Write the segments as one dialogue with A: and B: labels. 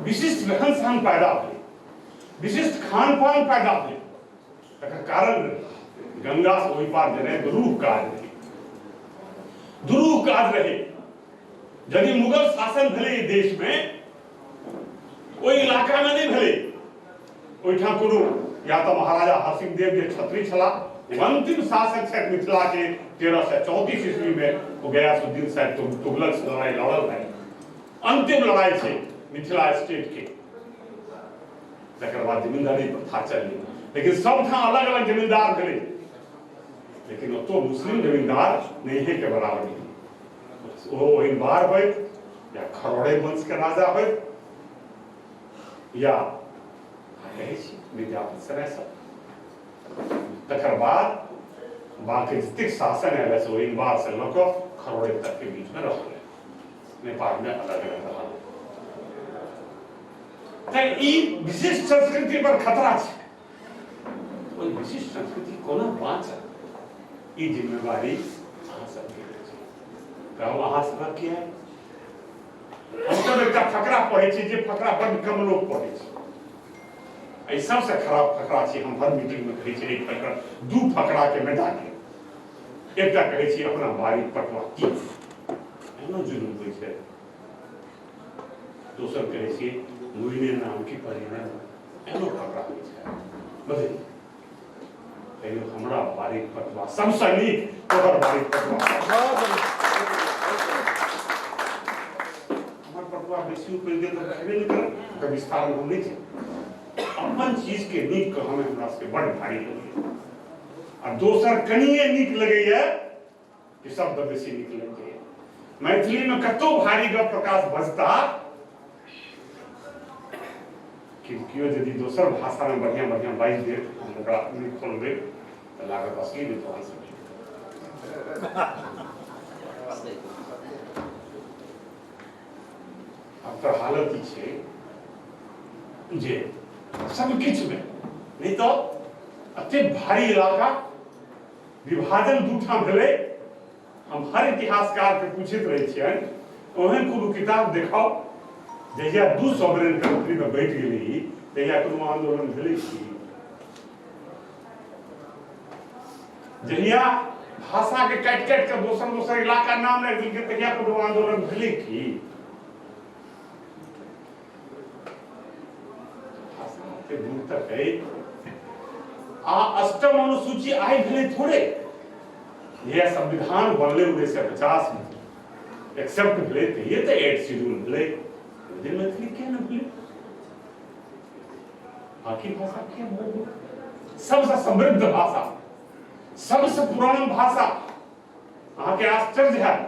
A: विशिष्ट रहन सहन पैदा भेलै, विशिष्ट खान पान पैदा भेलै। तकर कारण रहै गंगा से ओहि पार जेनाइ दुरूह काज रहै, दुरूह काज रहै। यदि मुगल शासन भेलै एहि देशमे, ओहि इलाकामे नहि भेलै। ओहिठाम कोनो या तऽ महाराजा हरसिंह देव जे क्षत्रिय छलाह, ओ अंतिम शासक छथि मिथिला के। 1334 ईस्वी में ओ गयासुद्दीन साहब तुगलक से लड़ाई लड़ल रहे, अंतिम लड़ाई छै मिथिला स्टेट के। तकर बाद जमींदारी प्रथा चलली, लेकिन सबठाम अलग अलग जमींदार भेलै, लेकिन ओतो मुस्लिम जमींदार नहिए के बराबर भेलै। ओ ओहिनवार होइत या खरोड़े वंश के राजा होइत या कहै छी विद्यापति समय सब। तकर बाद बाकी जतेक शासन आयल से ओहिनवार से लऽ कऽ खरोड़े तक के बीच में रहल, नेपाल में अलग अलग रहल। तऽ ई विशिष्ट संस्कृति पर खतरा छै। ओहि विशिष्ट संस्कृति कोना बाँचत, ई जिम्मेवारी अहाँ सबके छै। कहू, अहाँ सबक किया? हमसब एकटा फकरा पढ़ै छी, जे फकरा बड्ड कम लोक पढ़ै छै। एहि सबसँ खराब फकरा छी। हम हर मीटिंगमे कहै छी, एहि फकरा, दू फकराके मेटा के एकटा कहै छी, अपना बाड़ी पटवा की एहनो जुलूम होइ छै। दोसर कहै छी, मुइने नाम की परिणे, एहनो फकरा होइ छै। बुझलियै? तैयो हमरा बारीक पटवा सबसँ नीक, तोहर बारीक पटवा। हमर पटवा बेसी उपजि गेल तऽ खेबे नहि करब, ओकर विस्तारमे हम नहि छै। अपन चीजके नीक कहऽमे हमरा सबके बड्ड भारी लगैए, आ दोसर कनिए नीक लगैए कि शब्द बेसी नीक लागि जाइए। मैथिलीमे कतहु भारी गप प्रकाश बजता कि केओ यदि दोसर भाषामे बढ़िआँ बढ़िआँ बाजि देत, हम ओकरा नहि खोलबै तऽ लागत असली विद्वान सब। आब तऽ हालत ई छै जे सब किछुमे नहि तऽ एतेक भारी इलाका विभाजन दू ठाम भेलै। हम हर इतिहासकार के पूछैत रहै छियनि, ओहन कोनो किताब देखाउ जहिया दू सॉवरेन कंट्री में बैठ गेलै, तहिया कोनो आंदोलन भेलै की? जहिया भाषा के काटि काटि के दोसर दोसर इलाका नाम राखि देलकै, तहिया कोनो आंदोलन भेलै की? भाषा एते दूर तक है आ अष्टम अनुसूची आइ भेलै थोड़े। यह संविधान बनलै 1950 में, एक्सेप्ट भेलै, तऽ ये तऽ एट शेड्यूल भेलै। ओहि दिन मैथिली किया नहि भेलै? बाकी भाषा किया भऽ गेलै? सबसँ समृद्ध भाषा, सबसँ पुरान भाषा। अहाँके आश्चर्य हैत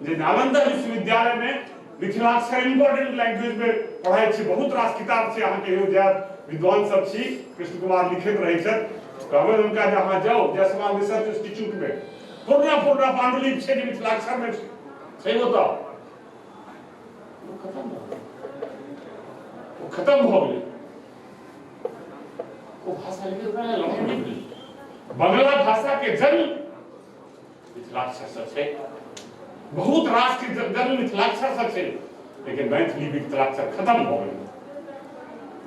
A: जे नालंदा विश्वविद्यालय में मिथिलाक्षर इम्पोर्टेंट लैंग्वेज में पढ़ाइ छै। बहुत रास किताब छै। अहाँके यौ जायब, विद्वान सब छी, कृष्ण कुमार लिखैत रहै छथि, कहबै हुनका जे अहाँ जाउ जायसवाल रिसर्च इंस्टीट्यूट में, पुरना पुरना पांडुलिपि छै जे मिथिलाक्षर में छै, छै ओतऽ। ओ खत्म भऽ गेलै, ओ खत्म भऽ गेलै ओ भाषा। लेकिन ओकरा लड़ाइ नहि भेलै। बंगला भाषा के जन्म मिथिलाक्षर से छै, बहुत रास के जन्म मिथिलाक्षर से छै, लेकिन मैथिली मिथिलाक्षर खत्म भऽ गेलै।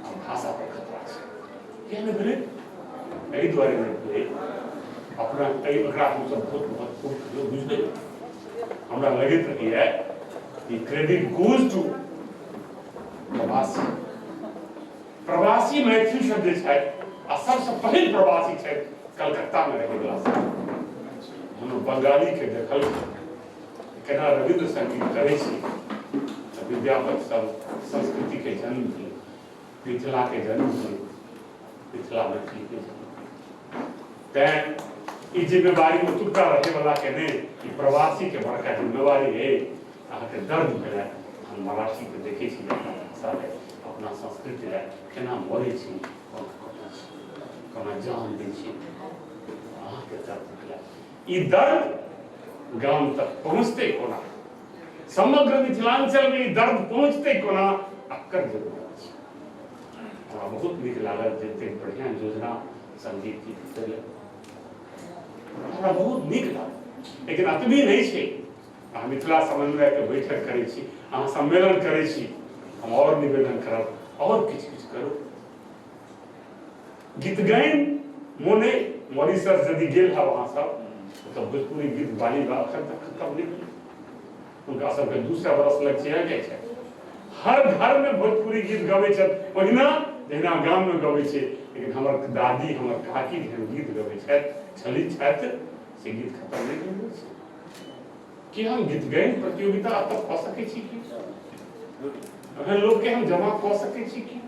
A: आब भाषा पर खतरा छै। किया नहि भेलै? एहि दुआरे नहि भेलै। अपना एहि एकरा हमसभ बहुत महत्वपूर्ण कहियो बुझबै। हमरा लगैत रहैए कि क्रेडिट गोज टू प्रवासी, प्रवासी मैथिल सब जे छथि, आ सबसँ पहिल प्रवासी छथि कलकत्तामे रहैवला सब। हम बंगालीके देखल केना रविन्द्र संगीत करै छी, तऽ विद्यापति सब संस्कृतिके जन्म भेल, मिथिलाके जन्म भेल, मिथिला मैथिलीके जन्म। तैँ ई जिम्मेवारी ओतुका रहैवलाके नहि, ई प्रवासीके बड़का जिम्मेवारी है। अहाँके दर्द भेलै। हम मराठीके देखै छी, अपना भाषा लए, अपना संस्कृति लए केना मरै छी, कोना कटै छी, कोना जान दै छी, अहाँके दर्द भेलै। ई दर्द गाम तक पहुँचतै कोना? समग्र मिथिलाञ्चलमे ई दर्द पहुँचतै कोना? एकर जरूरत छै। हमरा बहुत नीक लागल जे एतेक बढ़िआँ योजना संदीप जी देलनि, हमरा बहुत नीक लागल। लेकिन एतबी नहि छै। अहाँ मिथिला समन्वयके बैठक करै छी, अहाँ सम्मेलन करै छी, हम आओर निवेदन करब, आओर किछु किछु करू। गीत गाइन मोने मॉरिशस यदि गेल हब अहाँ सब तऽ भोजपुरी गीत बाली बा अखन तक खत्म नहि भेल। हुनका सबके 200 बरस लग चलि जाइ छै। हर घर में भोजपुरी गीत गबै छथि ओहिना जहिना गाम में गबै छै। लेकिन हमर दादी, हमर काकी जेहन गीत गबै छथि, छली छथि, से गीत खत्म नहि भेल छै। की हम गीत गाइन प्रतियोगिता एतऽ कऽ सकै छी की? एहन लोकके हम जमा कऽ सकै छी की?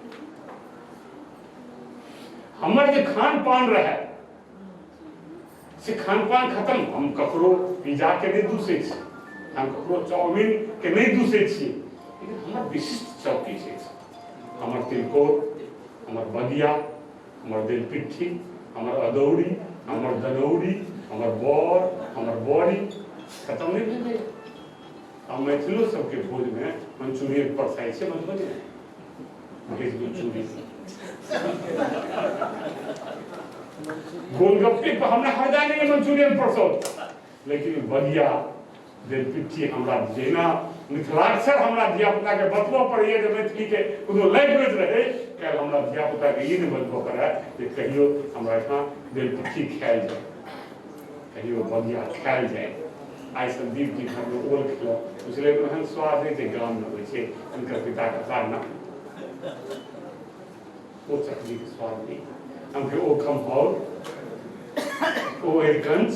A: हमर जे खान पान रहै से खान पान खत्म। हम ककरो पिज्जा के नहि दूसै छी, हम ककरो चाउमिन के नहि दूसै छी, लेकिन हमर विशिष्ट चौकी छै। हमर तिलकोर, हमर बगिया, हमर दिलपिट्ठी, हमर अदौरी, हमर दनौरी, हमर बर, हमर बड़ी खत्म नहि भेलै। आ मैथिलो सबके भोजमे मंचूरियन परसाइ छै मधुबनीमे, भेज मंचूरियन गोलगप्पे पर हमरा हरजा नहीं है मंचूरियन परसो, लेकिन बगिया दिलपिट्ठी हमरा जेना मिथिलाक्षर हमरा धियापुता के बतबऽ पड़ैए जे मैथिली के कोनो लैंग्वेज रहै। काल्हि हमरा धियापुता के ई नहि बतबऽ पड़ै जे कहियो हमरा एहिठाम दिलपिट्ठी खायल जाय, कहियो बगिया खायल जाय। आइ संदीप जी घरमे ओल खेलक, बुझलै ओहन स्वाद नहि जे गाममे होइ छै। हुनकर पिता कहता ना ओ चटनीके स्वाद नहि। हम फेर ओ खम्हाउर, ओ अरिकंच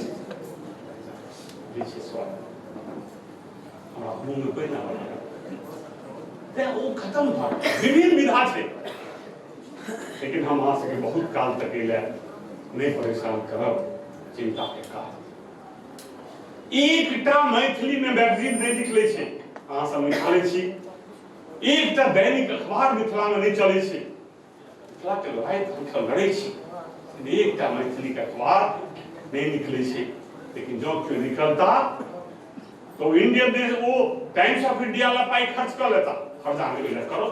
A: जे छै स्वाद हमरा मुँहमे पानि आबऽ लागल। तेँ ओ खत्म भऽ गेल। विभिन्न विधा छै, लेकिन हम अहाँ सबके बहुत काल तक एहि लए नहि परेशान करब। चिंताके काज एकटा मैथिली में मैगजीन नहीं निकले छै, अहाँ सब निकालै छी। एकटा दैनिक अखबार मिथिला में नहीं चलै छै। मिथिला के लड़ाई हमसब लड़ै छी, एकटा मैथिली के अखबार नहीं निकले छै। लेकिन जँ केओ निकलता तो इंडियन देश वो टाइम्स ऑफ इंडिया ला पाई खर्च कर लेता, खर्चा नहीं ले करो।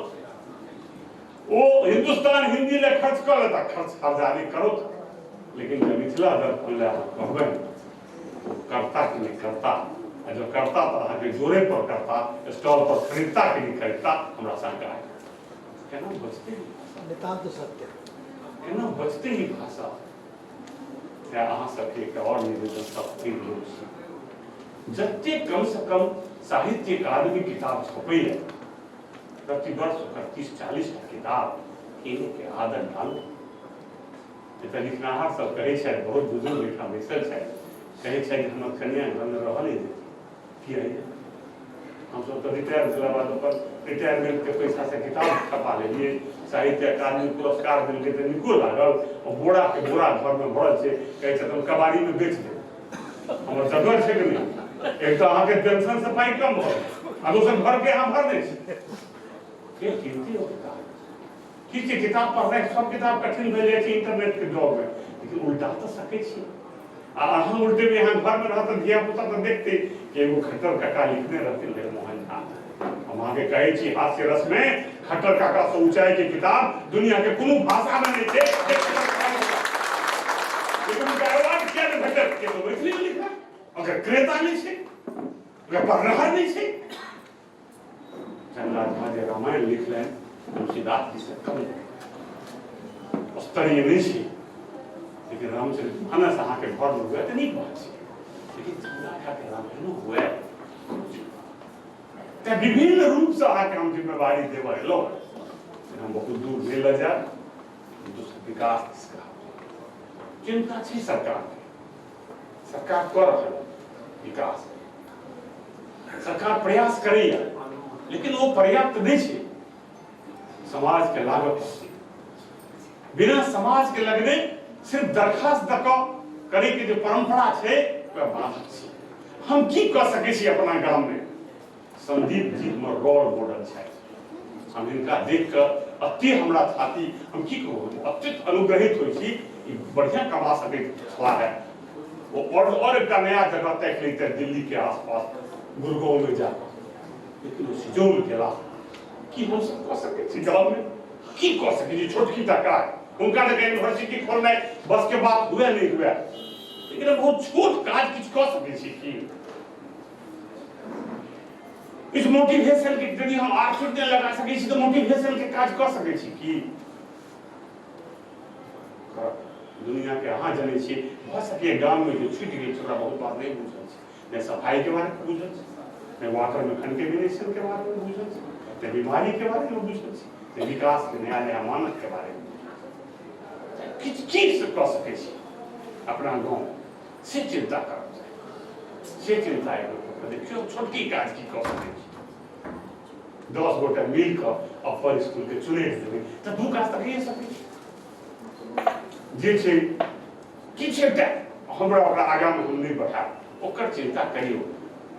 A: वो हिंदुस्तान हिंदी ले खर्च कर लेता, खर्च खर्चा नहीं करो। लेकिन जब मिथिला दर्पण ले अहाँ कहबै तो करता कि नहीं करता, आ जब करता तो अहाँके जोरे पर करता, स्टॉल पर खरीदता कि नहीं खरीदता, हमरा शंका है। केना बचतै ई भाषा?
B: नितान्त सत्य।
A: केना बचतै ई भाषा? तेँ अहाँ सबके एकटा आओर निवेदन, सब पैघ लोक छी, जते कम से कम साहित्य अकादमी किताब छपैया प्रतिवर्ष ओकर 30-40 टा किताब कीनै के आदत डालू। एतऽ लिखनाहार सब कहै छथि, बहुत बुजुर्ग एहिठाम बैसल छथि, कहै छथि जे हमर कनिया घरमे रहऽ नहि देती। किया? हमसब तऽ रिटायर भेला बाद अपन रिटायरमेंट के पैसा से किताब छपा लेलियै। साहित्य अकादमी पुरस्कार देलकै तऽ नीको लागल। आ बोरा के बोरा घरमे भरल छै, कहै छथि हम कबाड़ीमे बेच देब, हमर जगह छै कि नहि। एक तऽ अहाँके पेंशन से पाइ कम भऽ गेल आ दोसर घरके अहाँ भरने छी। के कीनती ओ किताब? ठीक छै, किताब पढ़नाइ सब किताब कठिन भेल जाइ छै इंटरनेट के दौर में, लेकिन उल्टा तऽ सकै छी। आ अहाँ उल्टेबै, अहाँ घरमे रहत तऽ धिया पुता तऽ देखतै कि एगो खट्टर काका लिखने रहथिन मोहन झा। हम अहाँके कहै छी हास्य रसमे खट्टर काका से ऊंचाई के किताब दुनिया के कोनो भाषा में नहीं छै। लेकिन हुनका अवार्ड किया नहि भेटल? के तो मैथिली में लिखल, ओकर क्रेता नहि छै, ओकर पढ़निहार नहि छै। चंदा झा जे रामायण लिखलनि तुलसीदास जी से कम स्तरीय नहि छै, लेकिन रामचरित मानस अहाँके घरमे हुए तऽ नीक बात छै, लेकिन चंदा झाके रामायणो हुए। तेँ विभिन्न रूपसँ अहाँके हम जिम्मेवारी देबऽ एलहुँ। हम बहुत दूर नहि लऽ जायब, दोसर विकास दिस कहब। चिंता छै सरकारके, सरकार कऽ रहल विकास, सरकार प्रयास करैया, लेकिन ओ पर्याप्त नहि छै। समाज के लागत पड़तै, बिना समाज के लगने सिर्फ दरखास्त दऽ कऽ करे के जे परंपरा छै वएह बाधक छै। हम की कऽ सकै छी अपना गाम में? संदीप जी हमर रोल मॉडल छथि। हम हिनका देख कऽ अते हमरा छाती, हम की कहू, अत्यंत अनुग्रहित होइ छी। ई बढ़िया कमा सकैत छलाह है ओ और एकटा नया जगह ताकि लैते दिल्ली के आसपास, गुड़गांव में जाकऽ, लेकिन ओ सिजौल गेला। की हमसब कऽ सकै छी गाँव में? की कऽ सकै छी छोटकी टा काज? हुनका जगह यूनिवर्सिटी खोलनाइ बस के बात हुए नहि हुए, लेकिन हम बहुत छोट काज किछु कऽ सकै छी की? इस मोटिवेशन के यदि हम आर्थिक नहि लगा सकै छी तऽ मोटिवेशन के काज कऽ सकै छी की? दुनिया के अहाँ जनै छी, भऽ सकैए गाममे जे छुटि गेल छै ओकरा बहुत बात नहि बुझल छै, नहि सफाइके बारेमे बुझल छै, नहि वाटर में कंटेमिनेशन के बारे में बुझल छै, नहि बीमारी के बारे में बुझल छै, नहि विकास के नया नया मानक के बारे में बुझल छै। किछु की कऽ सकै छी अपना गाँव से चिंता करब चाही, से चिंता एगो देखियौ छोटकी काज की कऽ सकै छी। 10 गोटा मिल कऽ अपर स्कूल के चुनैत देबै तऽ 2 काज तऽ कहिए सकै छी। जे छै किछु एकटा हमरा ओकरा आगाँमे हम नहि बढ़ायब, ओकर चिंता करियौ।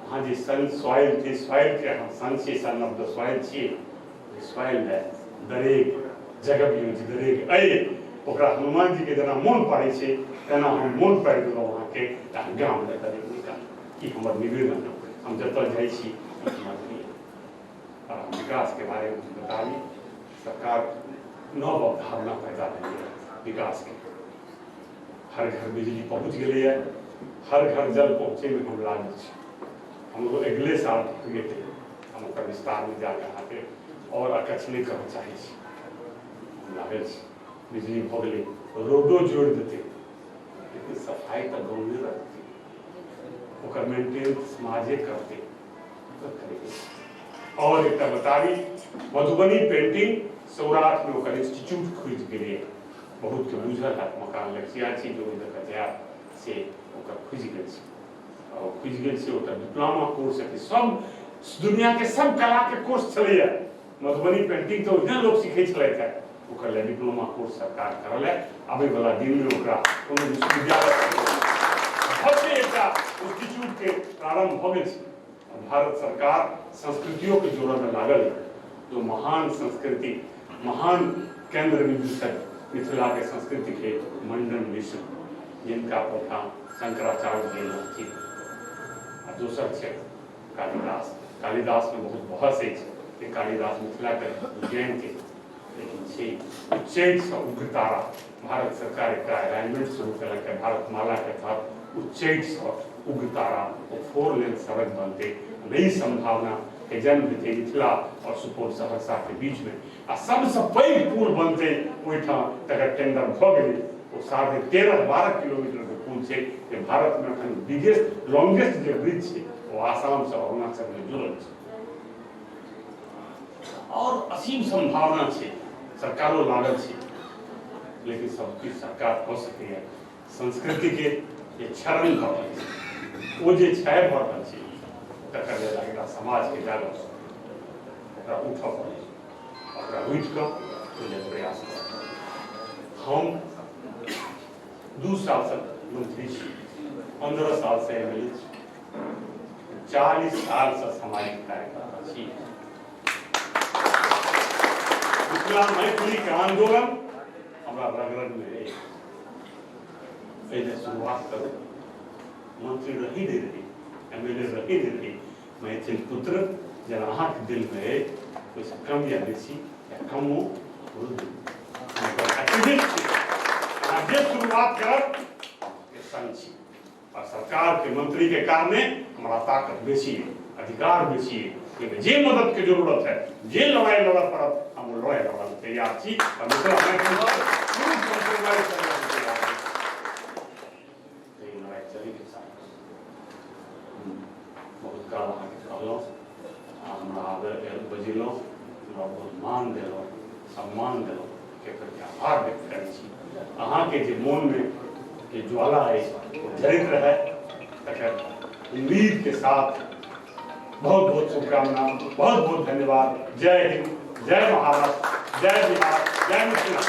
A: अहाँ जे सन सॉइल छै, सॉइल के अहाँ सन छियै, सन ऑफ the soil छियै, सॉइल लए दरेग जगबियौ जे दरेग अइ, ओकरा हनुमान जी के जेना मोन पड़ै छै तेना हम मोन पाड़ि देलहुँ अहाँके, अहाँ गाम लए दरेग निकालू। ई हमर निवेदन। हम जतऽ जाइ छी और विकास के बारे में बताबी। सरकार नव अवधारणा पैदा भेलैए विकास के, हर घर बिजली पहुँच गेलैए, हर घर जल पहुँचैमे हम लागल छी। हमरो अगिले साल टारगेट है, हम ओकर विस्तारमे जाकऽ अहाँके आओर अकछ नहि करऽ चाहै छी। हम लागल छी, बिजली भऽ गेलै, रोडो जोड़ि देतै, लेकिन सफाइ तऽ गाँवमे रहतै, ओकर मेंटेन समाजे करतै, ओकर करैके। और एकटा बताबी, मधुबनी पेंटिंग सौराठ में ओकर इंस्टीट्यूट खुजि गेलै, बहुत के बुझल हैत, मकान लक्षिया छी जो ओहि दऽ जायब से ओकर खुजि गेल छै। और खुजि गेल छै, ओकर डिप्लोमा कोर्स हेतै, सब दुनिया के सब कला के कोर्स छलैया, मधुबनी पेंटिंग तऽ ओहिना लोक सीखै छलथि हेँ, ओकर लेल डिप्लोमा कोर्स सरकार करल है। आबै वाला दिन में ओकरा कोनो विश्वविद्यालय भव्य एकटा इंस्टीट्यूट के प्रारंभ भऽ गेल छै। भारत सरकार संस्कृतियों के जोड़ऽ में लागल है, जो महान संस्कृति महान केंद्र बिंदु छै मिथिला के संस्कृति के मंडन मिश्र, जिनका पौधा शंकराचार्य गेल रहथिन, आ दोसर छै कालिदास। कालिदास में बहुत बहस अछि जे कालिदास मिथिला के उज्जैन के, लेकिन छै उच्चैठ से उग्रतारा। भारत सरकार एकटा अलाइनमेंट शुरू केलक है भारत माला के तहत, उच्चैठ से उग्रतारा ओ 4 लेन सड़क बनते, नई संभावना के जन्म हेतै मिथिला और सुपौल सहरसा के बीच में, आ सबसे पैघ पुल बनते ओहिठाम, तकर टेंडर भऽ गेलै। ओ 13.5-12 किलोमीटर के पुल छै जे भारत में अखन बिगेस्ट लॉन्गेस्ट जे ब्रिज छै ओ आसाम से अरुणाचल में जुड़ल छै। और असीम संभावना छै, सरकारो लागल छै, लेकिन सब किछु सरकार कऽ सकैए? संस्कृति के जे क्षरण भऽ रहल छै, ओ जे क्षय भऽ रहल छै, तकर लेल एकरा समाजके जागऽ, ओकरा उठऽ पड़ै छै, ओकरा उठि कऽ ओहि लेल प्रयास करऽ। हम 2 सालसँ मंत्री छी, 15 सालसँ एम एल ए छी, 40 सालसँ सामाजिक कार्यकर्ता छी। मिथिला मैथिलीके आंदोलन हमरा रग रगमे अछि। पहिले शुरुआत करू, मंत्री रही नहि रही, एम एल ए रही नहि रही, मैथिल पुत्र जेना अहाँके दिलमे अछि ओहिसँ कम या बेसी या कमो एक्टिविस्ट छी। अहाँ जे शुरुआत करब के संग छी, और सरकार के मंत्री के कारणे हमरा ताकत बेसी है, अधिकार बेसी है, ओहिमे जे मदद के जरूरत है, जे लड़ाई लड़ऽ पड़त, हम ओ लड़ाई लड़ऽ लेल तैयार छी और मिथिला मैथिल शुरू कॉम्प्रोमाइज करऽ लेल तैयार छी। तऽ ई लड़ाई चलैके चाही। बहुत काल अहाँके कहलहुँ, अहाँ हमरा आदर बजेलहुँ, हमरा बहुत मान देलहुँ, सम्मान देलहुँ, के प्रति आभार व्यक्त करै छी। अहाँके जे मोनमे जे ज्वाला अछि ओ जरैत रहै तकर उम्मीद के साथ बहुत बहुत शुभकामना, बहुत बहुत धन्यवाद। जय हिंद, जय महाराष्ट्र, जय बिहार, जय मिथिला।